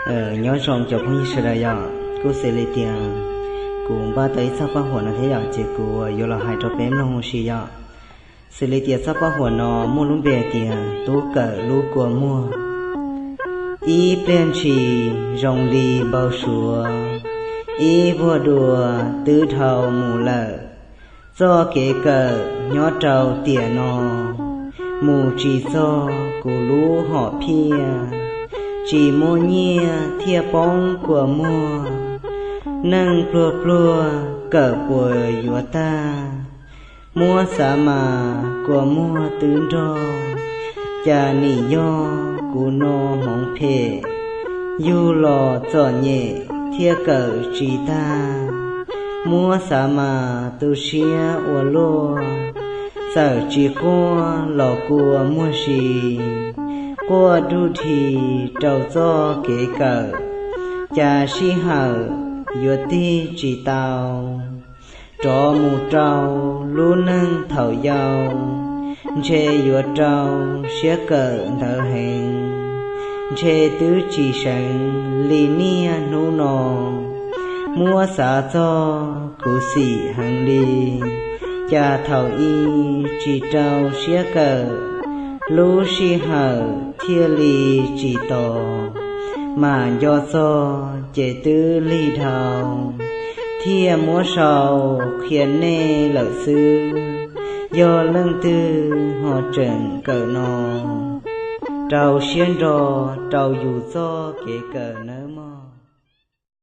Nyob zoo cov phooj ywg sawv daws yom, kuj xws li tias kuv npaj tau ib txoj paj huam no thiab yom, ces kuv yuav los hais rau peb mloog ua si yom. Xws li tias txoj paj huam no muaj lub npe hais tias tub kawm lub kua muag. Ib pliag ntshis zoo li npau suav, ib vuag dua twb dhau mus lawm. Txoj kev kawm nyob rau tiam no mus tsis txog kuv lub hom phiaj, tsis muaj nyiaj thiaj poob kua muag. Neej pluag pluag kawm puas yuav tag, muab xav mas kua muag twb nrog. Cas nim yog kuv no hmoov phem, yug los txom nyem thiaj kawm tsis tag. Muab xav mas tu siab ua luaj, txawm tsis quaj los kua muag si. Quaj dug dhi rau txoj kev kawm, cas sij hawm yuav tig tsis tau. Rov mus rau lub neej thaum yau, ntshe yuav rau siab kawm ntawd heev, ntshe twb tsis seev li niaj hnub no. Muab xav txog kuv xim heev li, cas thaum i tsis rau siab kawm, lub sij hawm thiaj li tsis tos. Mam nco txog ces twb lig dhau, thiaj muab sau qhia nej lawm xwb. Yog leej twg ho tseem kawm no, rau siab nrog rau yus txoj kev kawm nawb.